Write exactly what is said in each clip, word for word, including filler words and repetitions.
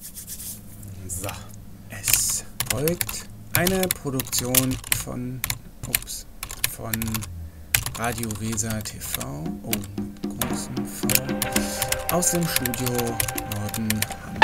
So, es folgt eine Produktion von, ups, von Radio Weser T V, oh, mit großem V, aus dem Studio Norden Hamburg.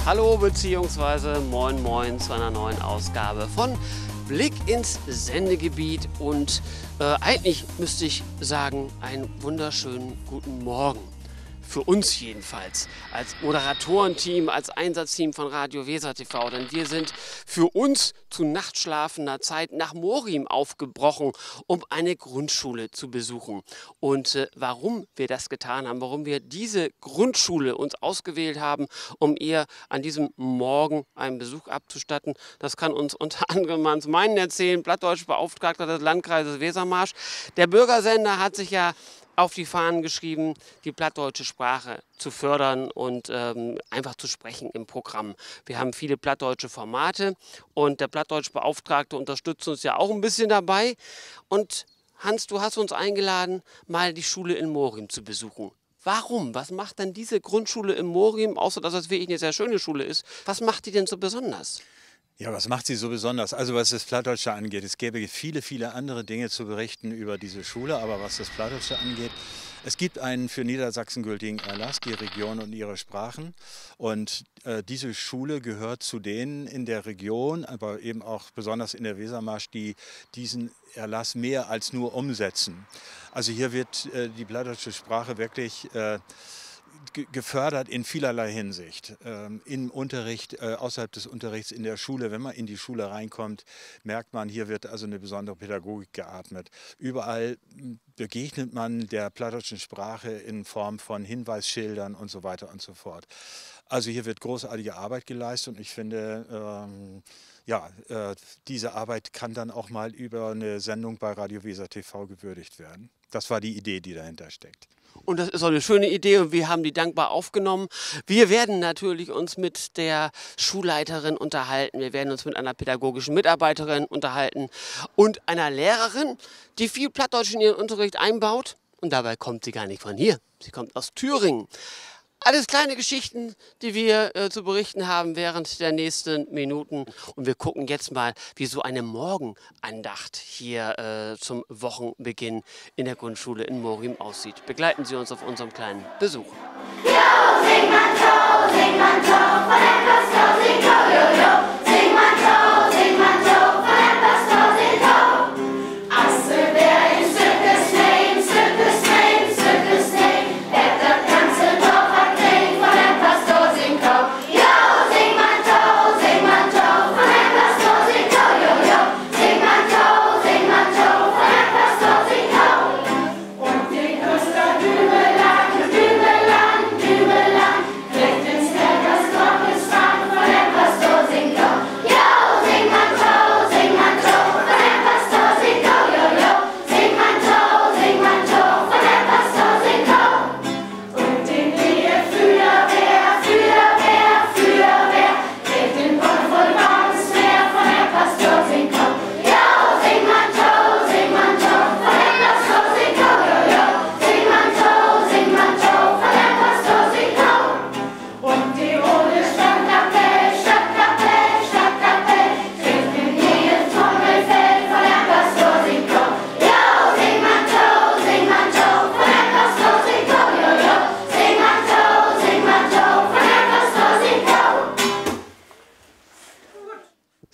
Hallo beziehungsweise moin moin zu einer neuen Ausgabe von Blick ins Sendegebiet und, äh, eigentlich müsste ich sagen, einen wunderschönen guten Morgen. Für uns jedenfalls, als Moderatorenteam, als Einsatzteam von Radio Weser T V, denn wir sind für uns zu nachtschlafender Zeit nach Morim aufgebrochen, um eine Grundschule zu besuchen. Und, äh, warum wir das getan haben, warum wir diese Grundschule uns ausgewählt haben, um ihr an diesem Morgen einen Besuch abzustatten, das kann uns unter anderem Hans Meinen erzählen, Plattdeutschbeauftragter des Landkreises Wesermarsch. Der Bürgersender hat sich ja auf die Fahnen geschrieben, die plattdeutsche Sprache zu fördern und, ähm, einfach zu sprechen im Programm. Wir haben viele plattdeutsche Formate und der Plattdeutschbeauftragte unterstützt uns ja auch ein bisschen dabei. Und Hans, du hast uns eingeladen, mal die Schule in Morim zu besuchen. Warum? Was macht denn diese Grundschule in Morim, außer dass das wirklich eine sehr schöne Schule ist, was macht die denn so besonders? Ja, was macht sie so besonders? Also was das Plattdeutsche angeht, es gäbe viele, viele andere Dinge zu berichten über diese Schule, aber was das Plattdeutsche angeht, es gibt einen für Niedersachsen gültigen Erlass, die Region und ihre Sprachen. Und, äh, diese Schule gehört zu denen in der Region, aber eben auch besonders in der Wesermarsch, die diesen Erlass mehr als nur umsetzen. Also hier wird, äh, die plattdeutsche Sprache wirklich, äh, ge-, gefördert in vielerlei Hinsicht. Ähm, im Unterricht, äh, außerhalb des Unterrichts, in der Schule, wenn man in die Schule reinkommt, merkt man, hier wird also eine besondere Pädagogik geatmet. Überall, m, begegnet man der plattdeutschen Sprache in Form von Hinweisschildern und so weiter und so fort. Also hier wird großartige Arbeit geleistet und ich finde, ähm, ja, äh, diese Arbeit kann dann auch mal über eine Sendung bei Radio Weser T V gewürdigt werden. Das war die Idee, die dahinter steckt. Und das ist auch eine schöne Idee und wir haben die dankbar aufgenommen. Wir werden natürlich uns mit der Schulleiterin unterhalten. Wir werden uns mit einer pädagogischen Mitarbeiterin unterhalten und einer Lehrerin, die viel Plattdeutsch in ihren Unterricht einbaut. Und dabei kommt sie gar nicht von hier. Sie kommt aus Thüringen. Alles kleine Geschichten, die wir, äh, zu berichten haben während der nächsten Minuten. Und wir gucken jetzt mal, wie so eine Morgenandacht hier, äh, zum Wochenbeginn in der Grundschule in Morim aussieht. Begleiten Sie uns auf unserem kleinen Besuch.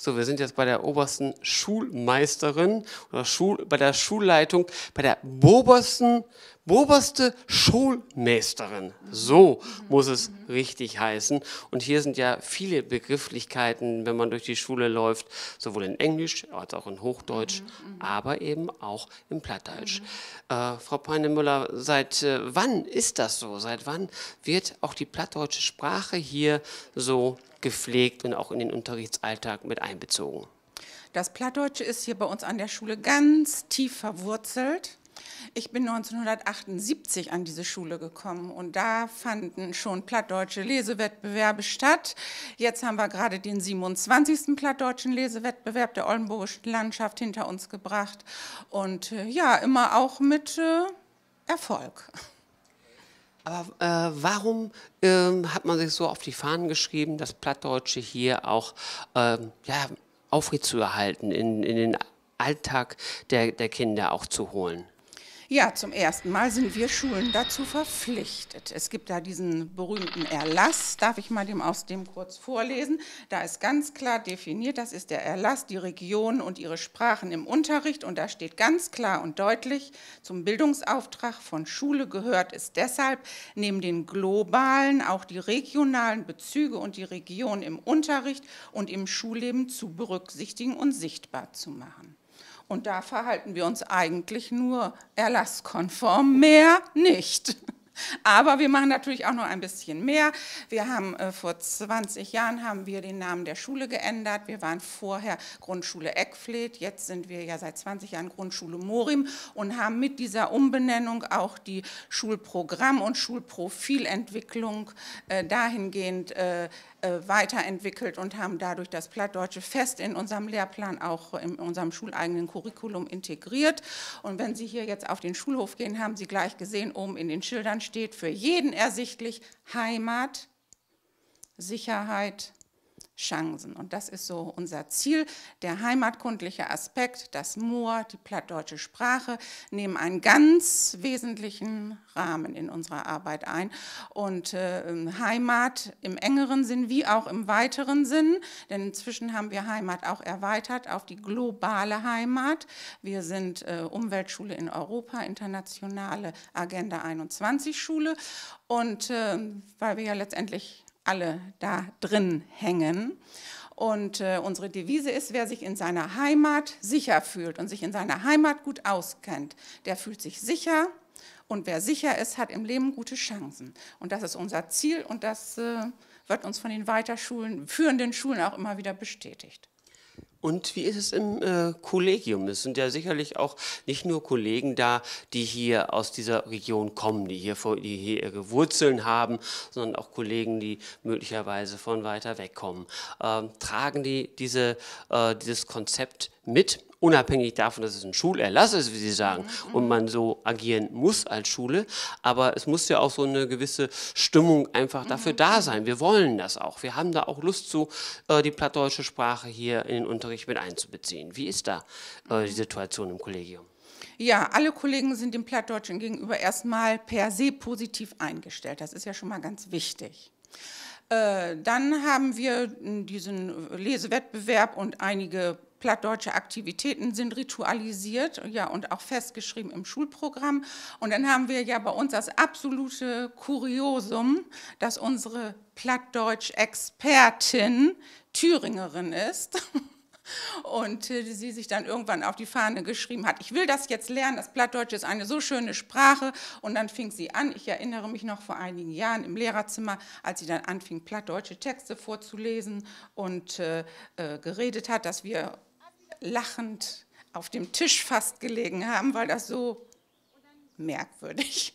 So, wir sind jetzt bei der obersten Schulmeisterin oder Schul-, bei der Schulleitung, bei der bobersten Boberste Schoolmeesterin, so muss es richtig heißen. Und hier sind ja viele Begrifflichkeiten, wenn man durch die Schule läuft, sowohl in Englisch als auch in Hochdeutsch, aber eben auch im Plattdeutsch. Äh, Frau Peinemüller, seit äh, wann ist das so? Seit wann wird auch die plattdeutsche Sprache hier so gepflegt und auch in den Unterrichtsalltag mit einbezogen? Das Plattdeutsche ist hier bei uns an der Schule ganz tief verwurzelt. Ich bin neunzehnhundertachtundsiebzig an diese Schule gekommen und da fanden schon plattdeutsche Lesewettbewerbe statt. Jetzt haben wir gerade den siebenundzwanzigsten plattdeutschen Lesewettbewerb der Oldenburgischen Landschaft hinter uns gebracht und äh, ja, immer auch mit äh, Erfolg. Aber äh, warum ähm, hat man sich so auf die Fahnen geschrieben, das Plattdeutsche hier auch ähm, ja, aufrechtzuerhalten, in, in den Alltag der, der Kinder auch zu holen? Ja, zum ersten Mal sind wir Schulen dazu verpflichtet. Es gibt da diesen berühmten Erlass, darf ich mal dem aus dem kurz vorlesen? Da ist ganz klar definiert, das ist der Erlass, die Regionen und ihre Sprachen im Unterricht. Und da steht ganz klar und deutlich, zum Bildungsauftrag von Schule gehört es deshalb, neben den globalen auch die regionalen Bezüge und die Region im Unterricht und im Schulleben zu berücksichtigen und sichtbar zu machen. Und da verhalten wir uns eigentlich nur erlasskonform, mehr nicht. Aber wir machen natürlich auch noch ein bisschen mehr. Wir haben äh, vor zwanzig Jahren haben wir den Namen der Schule geändert. Wir waren vorher Grundschule Eckfleth, jetzt sind wir ja seit zwanzig Jahren Grundschule Morim und haben mit dieser Umbenennung auch die Schulprogramm- und Schulprofilentwicklung äh, dahingehend äh, äh, weiterentwickelt und haben dadurch das Plattdeutsche fest in unserem Lehrplan, auch in unserem schuleigenen Curriculum integriert. Und wenn Sie hier jetzt auf den Schulhof gehen, haben Sie gleich gesehen, oben in den Schildern steht für jeden ersichtlich Heimat, Sicherheit, Chancen. Und das ist so unser Ziel, der heimatkundliche Aspekt, das Moor, die plattdeutsche Sprache nehmen einen ganz wesentlichen Rahmen in unserer Arbeit ein. Und äh, Heimat im engeren Sinn wie auch im weiteren Sinn, denn inzwischen haben wir Heimat auch erweitert auf die globale Heimat. Wir sind äh, Umweltschule in Europa, internationale Agenda einundzwanzig Schule. Und äh, weil wir ja letztendlich alle da drin hängen. Und äh, unsere Devise ist, wer sich in seiner Heimat sicher fühlt und sich in seiner Heimat gut auskennt, der fühlt sich sicher. Und wer sicher ist, hat im Leben gute Chancen. Und das ist unser Ziel und das äh, wird uns von den weiterschulen, führenden Schulen auch immer wieder bestätigt. Und wie ist es im äh, Kollegium? Es sind ja sicherlich auch nicht nur Kollegen da, die hier aus dieser Region kommen, die hier, vor, die hier ihre Wurzeln haben, sondern auch Kollegen, die möglicherweise von weiter weg kommen. Ähm, tragen die diese, äh, dieses Konzept mit, unabhängig davon, dass es ein Schulerlass ist, wie Sie sagen, und man so agieren muss als Schule. Aber es muss ja auch so eine gewisse Stimmung einfach dafür da sein. Wir wollen das auch. Wir haben da auch Lust zu, äh, die plattdeutsche Sprache hier in den Unterricht mit einzubeziehen. Wie ist da äh, die Situation im Kollegium? Ja, alle Kollegen sind dem Plattdeutschen gegenüber erstmal per se positiv eingestellt. Das ist ja schon mal ganz wichtig. Äh, dann haben wir diesen Lesewettbewerb und einige plattdeutsche Aktivitäten sind ritualisiert, ja, und auch festgeschrieben im Schulprogramm. Und dann haben wir ja bei uns das absolute Kuriosum, dass unsere Plattdeutsch-Expertin Thüringerin ist. Und äh, sie sich dann irgendwann auf die Fahne geschrieben hat, ich will das jetzt lernen, das Plattdeutsche ist eine so schöne Sprache. Und dann fing sie an, ich erinnere mich noch vor einigen Jahren im Lehrerzimmer, als sie dann anfing, plattdeutsche Texte vorzulesen und äh, äh, geredet hat, dass wir lachend auf dem Tisch fast gelegen haben, weil das so merkwürdig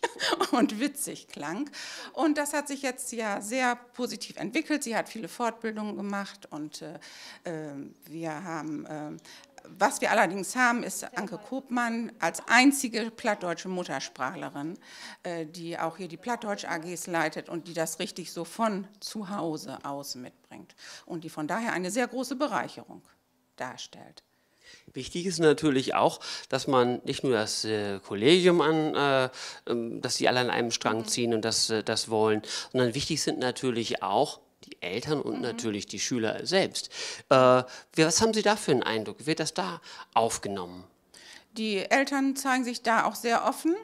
und witzig klang. Und das hat sich jetzt ja sehr positiv entwickelt. Sie hat viele Fortbildungen gemacht und äh, äh, wir haben, äh, was wir allerdings haben, ist Anke Koopmann als einzige plattdeutsche Muttersprachlerin, äh, die auch hier die Plattdeutsch-A Gs leitet und die das richtig so von zu Hause aus mitbringt und die von daher eine sehr große Bereicherung darstellt. Wichtig ist natürlich auch, dass man nicht nur das äh, Kollegium an, äh, ähm, dass die alle an einem Strang ziehen und das, äh, das wollen, sondern wichtig sind natürlich auch die Eltern und natürlich die Schüler selbst. Äh, wer, was haben Sie da für einen Eindruck? Wie wird das da aufgenommen? Die Eltern zeigen sich da auch sehr offen.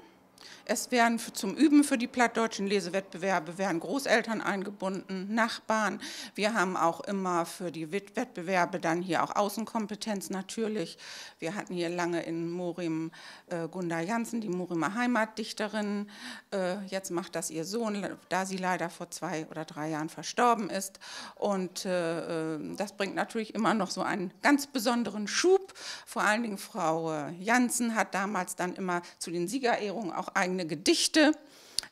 Es werden für, zum Üben für die plattdeutschen Lesewettbewerbe werden Großeltern eingebunden, Nachbarn. Wir haben auch immer für die Wett-, Wettbewerbe dann hier auch Außenkompetenz natürlich. Wir hatten hier lange in Morim, äh, Gunda Janssen, die Morimer Heimatdichterin. Äh, jetzt macht das ihr Sohn, le-, da sie leider vor zwei oder drei Jahren verstorben ist. Und, äh, äh, das bringt natürlich immer noch so einen ganz besonderen Schub. Vor allen Dingen Frau, äh, Janssen hat damals dann immer zu den Siegerehrungen auch eigene Gedichte,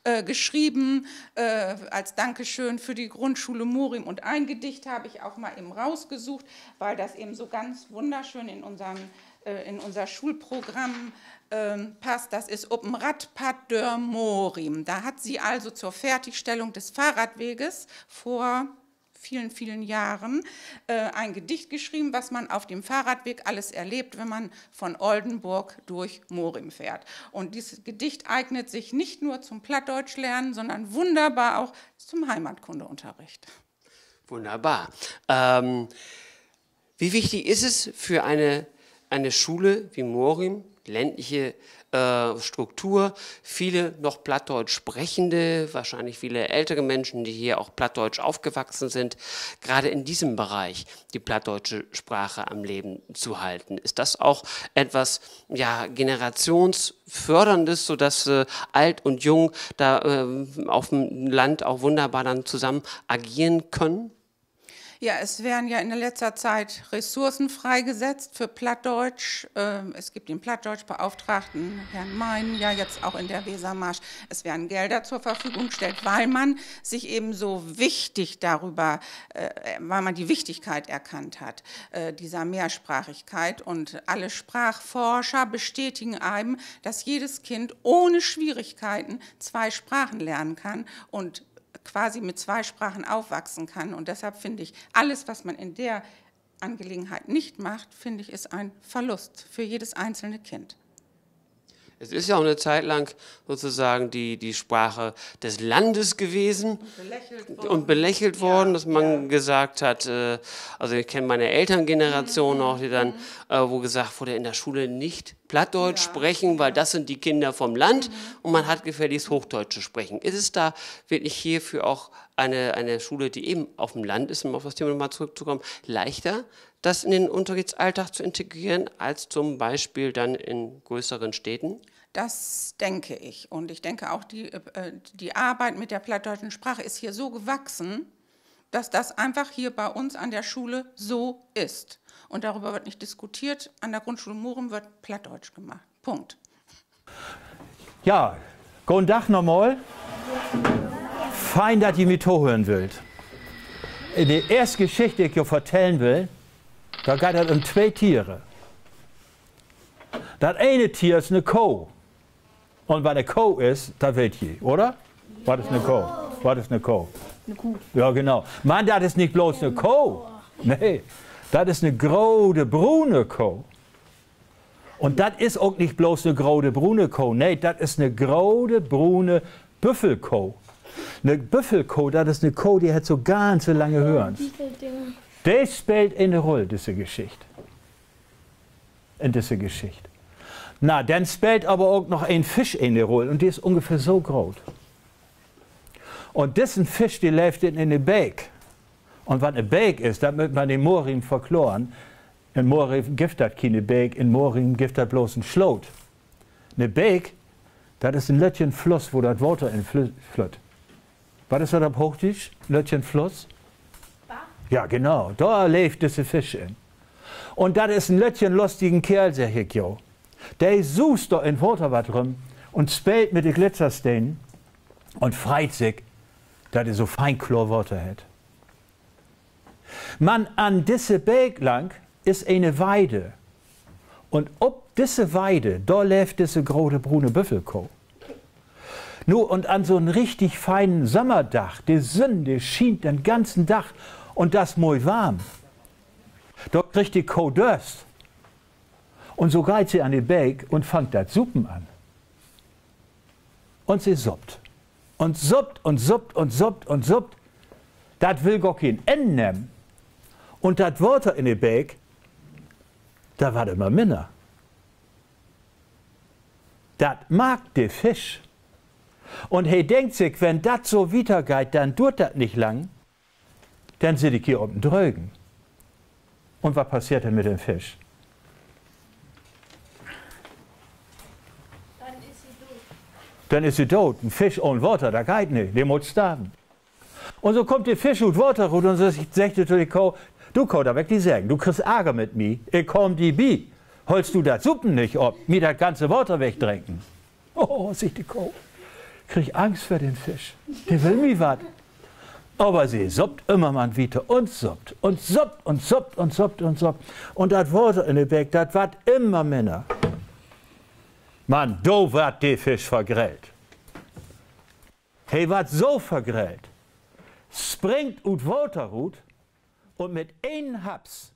äh, geschrieben, äh, als Dankeschön für die Grundschule Morim. Und ein Gedicht habe ich auch mal eben rausgesucht, weil das eben so ganz wunderschön in unseren, äh, in unser Schulprogramm, ähm, passt. Das ist Op 'n Radpadd dör Morim. Da hat sie also zur Fertigstellung des Fahrradweges vor vielen, vielen Jahren, äh, ein Gedicht geschrieben, was man auf dem Fahrradweg alles erlebt, wenn man von Oldenburg durch Morim fährt. Und dieses Gedicht eignet sich nicht nur zum Plattdeutschlernen, sondern wunderbar auch zum Heimatkundeunterricht. Wunderbar. Ähm, wie wichtig ist es für eine, eine Schule wie Morim, ländliche, äh, Struktur, viele noch Plattdeutsch Sprechende, wahrscheinlich viele ältere Menschen, die hier auch plattdeutsch aufgewachsen sind, gerade in diesem Bereich die plattdeutsche Sprache am Leben zu halten? Ist das auch etwas, ja, Generations- förderndes, sodass, äh, alt und jung da, ähm, auf dem Land auch wunderbar dann zusammen agieren können? Ja, es werden ja in letzter Zeit Ressourcen freigesetzt für Plattdeutsch. Ähm, es gibt den Plattdeutschbeauftragten, Herrn Meinen, ja jetzt auch in der Wesermarsch. Es werden Gelder zur Verfügung gestellt, weil man sich eben so wichtig darüber, äh, weil man die Wichtigkeit erkannt hat, äh, dieser Mehrsprachigkeit. Und alle Sprachforscher bestätigen einem, dass jedes Kind ohne Schwierigkeiten zwei Sprachen lernen kann und quasi mit zwei Sprachen aufwachsen kann. Und deshalb finde ich, alles, was man in der Angelegenheit nicht macht, finde ich, ist ein Verlust für jedes einzelne Kind. Es ist ja auch eine Zeit lang sozusagen die, die Sprache des Landes gewesen und belächelt worden, und belächelt worden, dass man gesagt hat, äh, also ich kenne meine Elterngeneration noch, die dann, äh, wo gesagt wurde, in der Schule nicht Plattdeutsch sprechen, weil das sind die Kinder vom Land. Und man hat gefälligst Hochdeutsch zu sprechen. Ist es da wirklich hierfür auch eine, eine Schule, die eben auf dem Land ist, um auf das Thema nochmal zurückzukommen, leichter, das in den Unterrichtsalltag zu integrieren, als zum Beispiel dann in größeren Städten? Das denke ich. Und ich denke auch, die, äh, die Arbeit mit der plattdeutschen Sprache ist hier so gewachsen, dass das einfach hier bei uns an der Schule so ist. Und darüber wird nicht diskutiert. An der Grundschule Morim wird Plattdeutsch gemacht. Punkt. Ja, goden Dag nochmal. Fein, dat ji mi tohören wüllt. De eerste Geschicht, de ik jo vertellen will, dor geiht dat üm twee Tiere. Dat ene Tier is 'ne Koh. Un wat 'ne Koh is, dat weet ji, oder? Wat is 'ne Koh? Wat is 'ne Koh? Ja, genau. Man dat is nich blots 'ne Koh. Nee, dat is 'ne grote brune Koh. Un dat is ok nich blots 'ne grote brune Koh. Nee, dat is 'ne grote brune Büffelkoh. 'Ne Büffelkoh, dat is 'ne Koh, de hett so ganz lange Höörns. De speelt ene Rull, disse Geschicht. In disse Geschicht. Na, denn speelt aver ok noch en Fisch ene Rull un de is ungefähr so groot. Un dissen Fisch, de leevt in, in de Beek. Un wat 'ne Beek is, dat mööt man in Morim verkloren. In Morim gifft dat kiene Beek, in Morim gifft dat blots en Sloot. 'Ne Beek, dat is en lüttjen Fluss, wo dat Water in flü-, flütt. Wat is dat op Hoochdüütsch? Lüttjen Fluss? Ja, genau. Dor leevt disse Fisch in. Un dat is en lüttjen lustigen Keerl, segg ik jo. De suust dor in Water wat rüm un speelt mit de Glitzerstenen un freit sik, dat he so fein kloor Water hett. Man an disse Beek lang is ene Weide. Un op disse Weide, dor leevt disse grote brune Büffelkoh. Nu, un an so'n richtig feinen Sommerdag, de Sünn, de schient den ganzen Dag un dat is moi warm. Dor kriggt de Koh Döst. Un so geiht se an de Beek un fangt dat Supen an. Un se suppt. Un suppt un suppt un suppt un suppt. Dat will gor keen Enn nehmen. Un dat Water in de Beek, dat warrt ümmer minner. Dat markt de Fisch. Un he denkt sik: Wenn dat so wieter geiht, denn duert dat nich lang, denn sitt ik hier op 'n Drögen. Un wat passeert denn mit den Fisch? Denn is he doot. En Fisch ahn Water, dat geiht nich, de mutt starven. Un so kummt de Fisch ut Water rut un so seggt he to de Koh: Du Koh, dat will ik di seggen, du kriggst Arger mit mi, ik kaam di bi. Höllst du dat Supen nich op, mi dat ganze Water wegdrinken. Oh, seggt de Koh, krigg Angst vör den Fisch, de will mi wat. Aver se suppt ümmer man wieter un suppt un suppt un suppt un suppt un suppt. Un dat Water in de Beek, dat warrt ümmer minner. Man do warrt de Fisch vergrellt. He warrt so vergrellt, springt ut Water rut un mit enen Haps